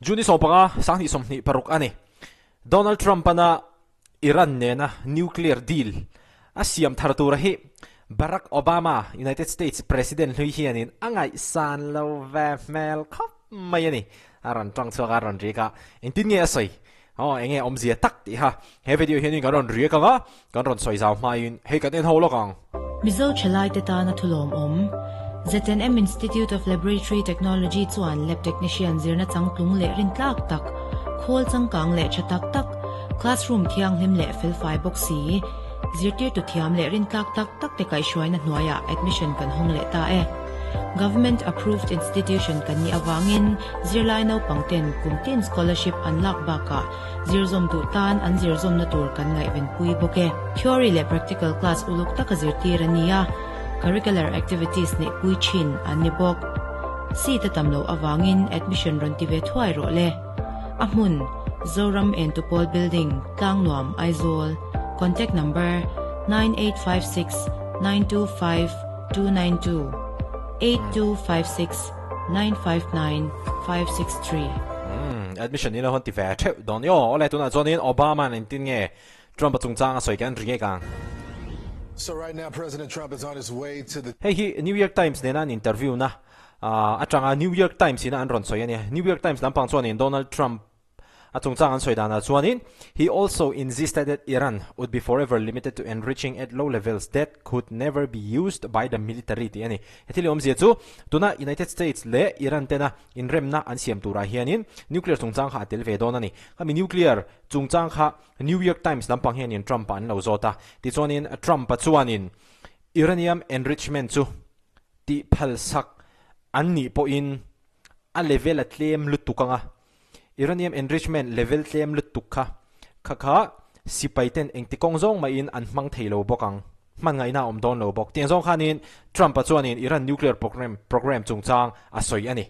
June 15, 2026 a ni. Donald Trump-ana Iran nena nuclear deal a siam thar tura hi Barack Obama, United States President hlui hianin a ngaihsan lo ve hmel khawp mai a ni. A rawn tawng chhuak a, a rawn riak a, engtin nge a sawi? Aw, enge awmzia tak tih kha he video hianin kan rawn riak ang a, kan rawn sawi zau hmain hei kan en ho lawk ang. Mizo thalaite tana thulawmawm, ZNM Institute of Laboratory Technology chuan Lab Technician zirna changtlung leh rintlak tak, khawl changkang leh tha tak tak, classroom thianghlim leh felfai bawk si, zirtirtu thiam leh rintlak tak tak te kaihhruaina hnuaiah admission kan hawng leh ta e. Government approved institution kan nih avangin zirlai naupang ten kum tin scholarship an lak bakah zirzawm duh tan an zirzawmna tur kan ngaihvenpui bawk e. Theory leh practical class uluk taka zirtir a ni a, curricular activities neihpui thin an ni bawk. Seat a tam loh avangin admission rawn ti ve thuai rawh le. A hmun, Zoram Entupawl Building, Tlangnuam, Aizawl. Contact number, 9856 925 292 8256 959 563. Admission ilo hawn ti ve theuh dawn i aw. Awle tunah chuanin Obama in engtin nge Trump a chungchang a sawi kan ri ngek ang. So right now President Trump is on his way to the. Hei hi New York Times nena an interview na atanga New York Times ina an rawn sawi a nia. New York Times lampang chuanin Donald Trump A chungchang an sawi danah chuanin, He also insisted that Iran would be forever limited to enriching at low levels that could never be used by the military tih a ni. He thil awmzia chu tuna United States leh Iran tena inremna an siam turah hianin nuclear chungchang kha a tel ve dawn a ni. Khami nuclear chungchang kha New York Times lampang hianin Trump-a an lo zawt a. Tichuanin Trump-a chuanin uranium enrichment chu tih phalsak an nih pawhin a level a tlem lutuk anga Uranium enrichment level tlem lutuk kha kha kha sipai ten engti kawng zawng mahin an hmang thei lo bawk ang. Hman ngaihna a awm dawn lo bawk. Tiang zawng khanin Trump-a chuanin Iran nuclear program program chungchang a sawi a ni.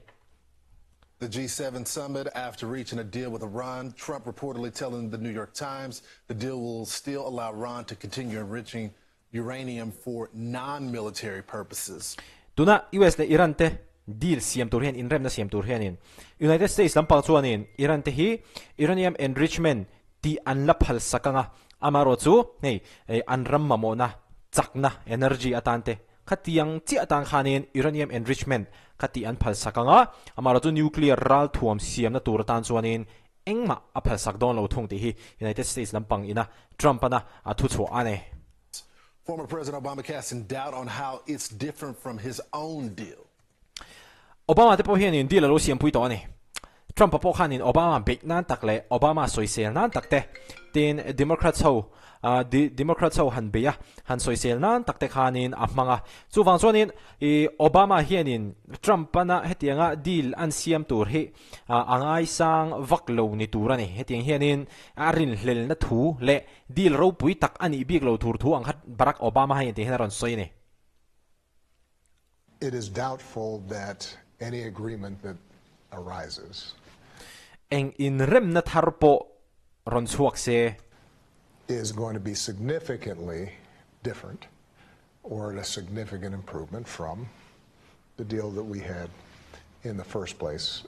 The G7 summit after reaching a deal with Iran, Trump reportedly telling the New York Times the deal will still allow Iran to continue enriching uranium for non-military purposes. Tuna US leh Iran te deal siam tur hian inremna siam tur hianin United States lampang chuanin Iran te hi uranium enrichment tih an la phal sak anga, amaherawh chu hei an ram mamawhna chakna energy atan te khatiang chiah atan khanin uranium enrichment kha tih an phal sak anga, amaherawh chu nuclear ralthuam siamna tur atan chuanin Engmah a phalsak dawn lo thung tih hi United States lampang ina Trump-ana a thuchhuah a ni. Former President Obama casting doubt on how it's different from his own deal. Obama te pawh hianin deal a lo siampui tawh a ni. Trump-a pawh khanin Obama beih nan tak leh Obama sawisel nan tak te, tin Democrats ho Democrats ho han beih a, han sawisel nan tak te khanin a hmang a. Chuvang chuanin Obama hianin Trump-ana hetianga deal an siam tur hi A ngaisang vak lo ni tur a ni. Hetiang hianin a rinhlelna thu leh deal ropui tak a nih bik lo tur thu ang kha Barack Obama hian tihian a rawn sawi a ni. It is doubtful that any agreement that arises. Eng inremna thar pawh rawn chhuak se. Is going to be significantly different or a significant improvement from the deal that we had in the first place.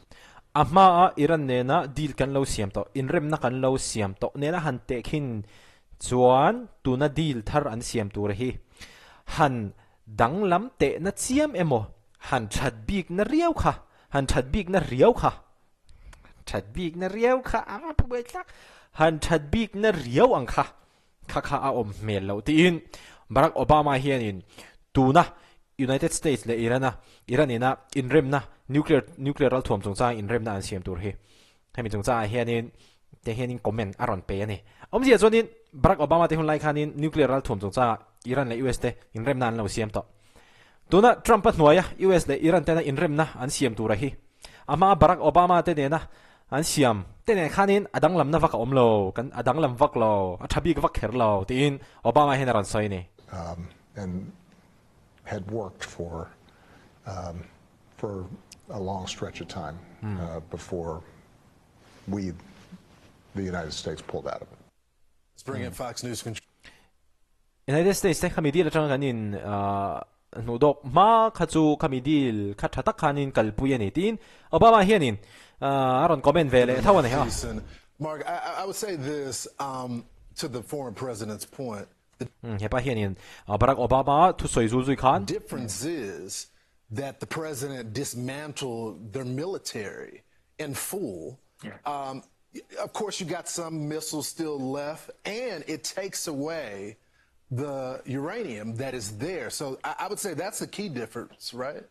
A hmaa Iran nena deal kan lo siam tawh, inremna kan lo siam tawh nena han tehkhin chuan tuna deal thar an siam tur hi han danglam tehna chiam emaw han that bikna riau kha, han that bikna riau kha, that bikna riau kha a va buai thlak, han that bikna riau ang kha Kha kha a awm hmel loh tiin Barack Obama hianin tuna United States leh Iran a Iran ina inremna nuclear nuclear ralthuam chungchanga inremna an siam tur hi hemi chungchangah hianin te hianin comment a rawn pe a ni. Awmzia chuanin Barack Obama te hun lai khanin nuclear ralthuam chungchanga Iran leh US te inremna an lo siam tawh. Tuna Trump a hnuaia US leh Iran tena inremna an siam tura hi a hmaa Barack Obama te nena an siam te nen khanin a danglamna vak a awm lo, kan a danglam vak lo, a tha bik vak kher lo tiin Obama hian a rawn sawi a ni. And had worked for for a long stretch of time before we the United States pulled out of it. Let's bring in Fox News United States te khami deal atanga kan in hnuh dawk hma kha chu khami deal kha tha tak khanin kalpui a ni tiin Obama hianin. a rawn comment ve leh tho a ni a. Mark, I would say this um, to the former president's point. The Hepa hianin Barack Obama thusawi zul zui khan. difference is that the president dismantled their military in full. Um, of course, you got some missiles still left, and it takes away the uranium that is there. So I, I would say that's the key difference, right?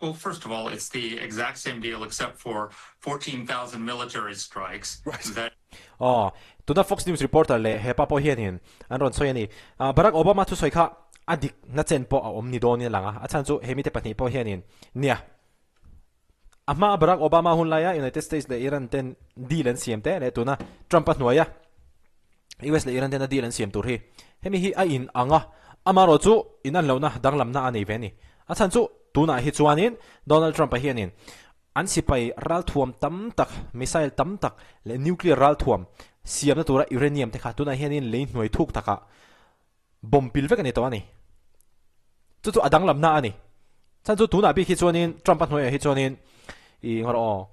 Well, first of all, it's the exact same deal except for 14,000 military strikes right. that Aw, tuna Fox News reporter leh hepa pawh hianin an rawn sawi a ni. Barack Obama thusawi kha a dik na chen pawh a awm ni dawnin a lang a, a chhan chu he mite pahnih pawh hianin nia a hmaa Barack Obama hun laia United States leh Iran ten deal an siam te leh tuna Trump a hnuaia US leh Iran tena deal an siam tur hi hemi hi a in ang a, amarawh chu in an lohna danglamna a nei ve a ni. A chhan chu tunah hi chuanin Donald Trump-a hianin an sipai ralthuam tam tak, missile tam tak leh nuclear ralthuam siamna tura uranium te kha tunah hianin lei hnuai thuk takah bomb pil vek a ni tawh a ni. Chu chu a danglamna a ni. Chhan chu tunah bik hi chuanin Trump-a hnuaiah hi chuanin i ngawr aw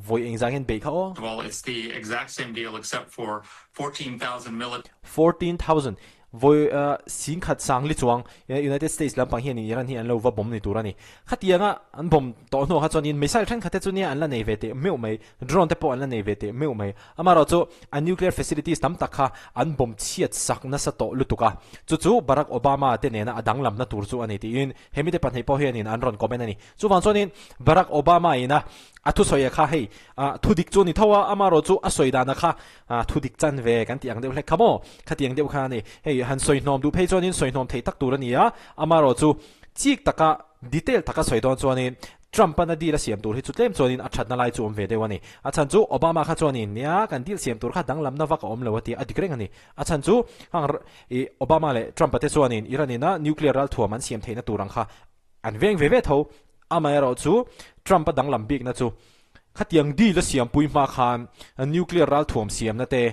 vawi engzah hian beih kha aw. Well, it's the exact same deal except for 14,000 military 14,000 Vawi singkhat sangli chuang United States lampang hianin Iran hi an lo va bawm ni tur a ni. Khatianga an bawm tawh hnuah kha chuanin missile thenkhat te chu nia an la nei ve teh meuh mai, drone te pawh an la nei ve teh meuh mai. Amaherawh chu an nuclear facilities tam tak kha an bawm chhiat sak nasa tawh lutuk a, chu chu Barack Obama te nena a danglamna tur chu a ni tiin hemi te pahnih pawh hianin an rawn comment a ni. Chuvang chuanin Barack Obama ina a thusawi kha hei thudik chu a ni tho a, amaherawh chu a sawi dana kha A thu dik chan ve kan tih ang deuh hlek kha maw? Khatiang deuh kha a ni. Hei, han sawi hnawm duh phei chuanin sawi hnawm thei tak tur a ni a, amaherawh chu chik taka, detail taka sawi dawn chuanin Trump-an a deal a siam tur hi chu tlem chuanin a thatna lai chu awm ve deuh a ni. A chhan chu Obama kha chuanin nia kan deal siam tur kha danglamna vak a awm lo a ti a, a dik reng a ni. A chhan chu hang i Obama leh Trump-a te chuanin Iran-in a nuclear ralthuam an siam theihna tur ang kha an veng ve ve tho. Amaherawh chu Trump-a danglam bikna chu Khatiang deal a siampui hma khan nuclear ralthuam siamna te,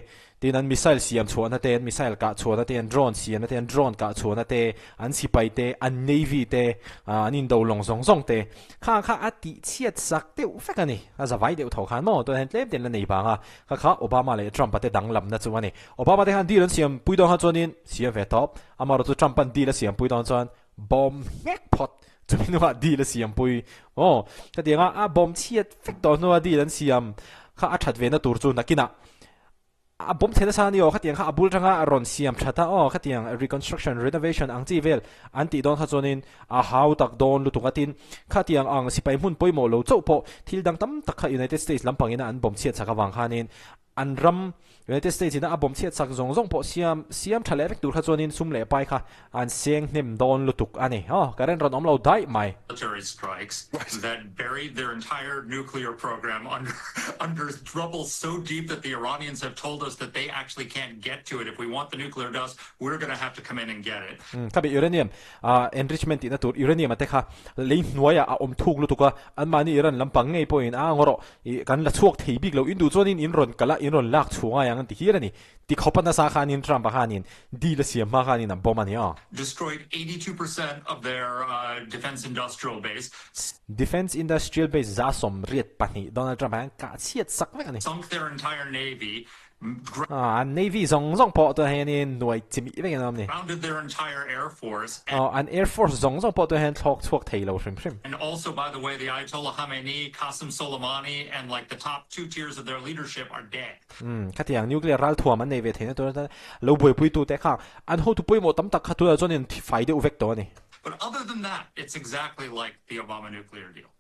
tin an missile siam chhuahna te, an missile kah chhuahna te, an drone siamna te, an drone kah chhuahna te, an sipai te, an navy te, an indo lawng zawng zawng te kha kha a tih chhiat sak deuh vek a ni. A zavai deuh tho khan maw tunah hian tlem te an la nei vang a, kha kha Obama leh Trump-a te danglamna chu a ni. Obama te khan deal an siampui dawn kha chuanin siam ve tawp, amaherawhchu chu Trump-a'n deal a siampui dawn chuan Bawm nghek phawt chumi hnuah deal a siampui aw hetianga a bawm chhiat vek tawh hnua deal an siam kha a that ve na tur chu nakinah a bawm chhe nasa a ni aw khatiang kha a bul tanga a rawn siam that a aw khatiang reconstruction renovation ang chi vel an tih dawn kha chuanin a hau tak dawn lutuk a tin khatiang ang sipai hmun pawimawh lo chauh pawh thil dang tam tak kha United States lampangina an bawm chhiat chak avang khanin An ram, United States ina a bawm chhiat sak zawng zawng pawh siam siam tha leh vek tur kha chuanin sum leh pai kha an seng hnem dawn lutuk a ni. Aw, current rawn awm lo daih mai. Military strikes that buried their entire nuclear program under under rubble so deep that the Iranians have told us that they actually can't get to it. If we want the nuclear dust, we're gonna have to come in and get it. Kha beh uranium enrichment tihna tur uranium a te kha lei hnuaiah a awm thuk lutuk a, anmahni Iran lampang ngei pawhin a ngaw rawh Ih, kan la chhuak thei bik lo, in duh chuanin in rawn kal a, in rawn lak chhuah ngai ang an ti hial a ni. Ti khawp a nasa khanin Trump-a khanin deal a siam hma khanin an bawm a ni a. Destroyed 82% of their defence industrial base. Defence industrial base 82% Donald Trump-a hian kah chhiat sak vek a ni. Sunk their entire navy. An Navy zawng zawng pawh tunah hianin nuai chi mih vek in an awm ni. Grounded their entire air force. An air force zawng zawng pawh tunah hian thlawk chhuak thei lo hrim hrim. And also by the way the Ayatollah Khamenei, Qasem Soleimani and like the top two tiers of their leadership are dead. Khatiang nuclear ralthuam an nei ve theihna tur atan lo buaipuitute kha an hotu pawimawh tam tak kha tunah chuan in thi fai deuh vek tawh a ni. But other than that it's exactly like the Obama nuclear deal.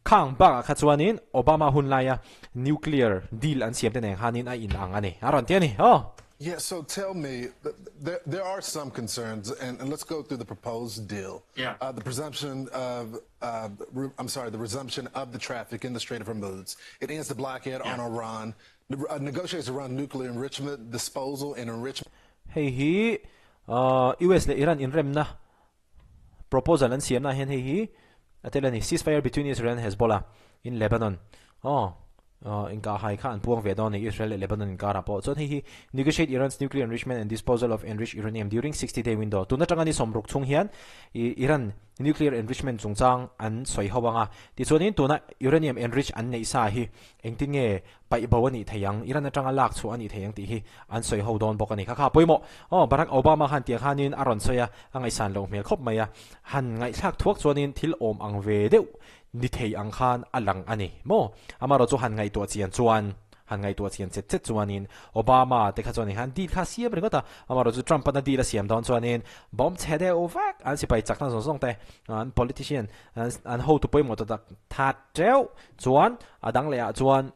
Khang bakah kha chuanin Obama hun laia nuclear deal an siam te nen khanin a in ang a ni, a rawn ti a ni. Aw. Yeah, so tell me, there, there are some concerns, and, and let's go through the proposed deal. Yeah. Uh, the presumption of, uh, re, I'm sorry, the resumption of the traffic in the Strait of Hormuz. It ends the blockade yeah. on Iran, uh, negotiates around nuclear enrichment, disposal, and enrichment. Hei hi, US leh Iran inremna Proposal an siamna ah hian hei hi a tel a ni, Ceasefire between Israel and Hezbollah in Lebanon. Aw. Inkahhai kha an puang ve dawn a ni Israel leh Lebanon inkarah pawh. Chuan hei hi Negotiate Iran's nuclear enrichment and disposal of enriched uranium during 60 day window. Tun atanga ni sawmruk chhung hian Iran nuclear enrichment chungchang an sawi ho ang a. Tichuanin tuna uranium enrich an neih sa hi engtin nge paih bo a nih thei ang, Iran atanga lak chhuah a nih thei ang tih hi an sawi ho dawn bawk a ni. Kha kha pawimawh. Aw Barack Obama khan tiang khanin a rawn sawi a, a ngaihsan loh hmel khawp mai a. Han ngaihthlak thuak chuanin thil awm ang ve deuh ni thei ang khan a lang a ni maw? Amaherawh chu han ngaihtuah chian chuan, han ngaihtuah chian chet chet chuanin Obama te kha chuan hian deal kha a siam ringawt a, amaherawh chu Trump an a deal a siam dawn chuanin bomb chhe deuh vek an sipai chakna zawng zawng te, an politician, an hotu pawimawh ta tak that teuh chuan a dang leh ah chuan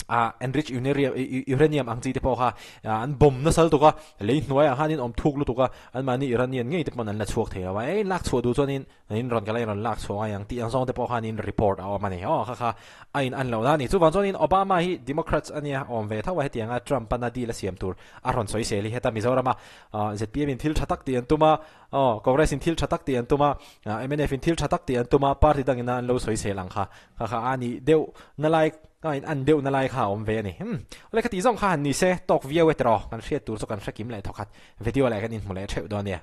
ah enrich uranium ang chi te pawh kha an bomb nasa lutuk a, lei hnuaiah khanin awm thuk lutuk a, anmahni Iranian ngei te pawn an la chhuak thei lo a, ei lak chhuah duh chuanin in rawn kal a in rawn lak chhuah ngai ang tih ang zawng te pawh khanin report a awm a ni aw kha kha a in an loh na a ni. Chuvang chuanin Obama hi Democrats a nia awm ve tho a hetianga Trump an a deal a siam tur a rawn sawi sel hi heta Mizorama zpm in thil tha tak tih an tum a aw Congress in thil tha tak tih an tum a mnf in thil tha tak tih an tum a party dangin a an lo sawi sel ang kha kha kha a nih deuh na lai Ka in an deuh na lai kha a awm ve a ni. Umm. Awle ka tih zawng kha han ni se, tawk viau e tiraw, kan hriat tur chu kan hre kim leh thawkhat. Video leh kan inhmu leh theuh dawn nia.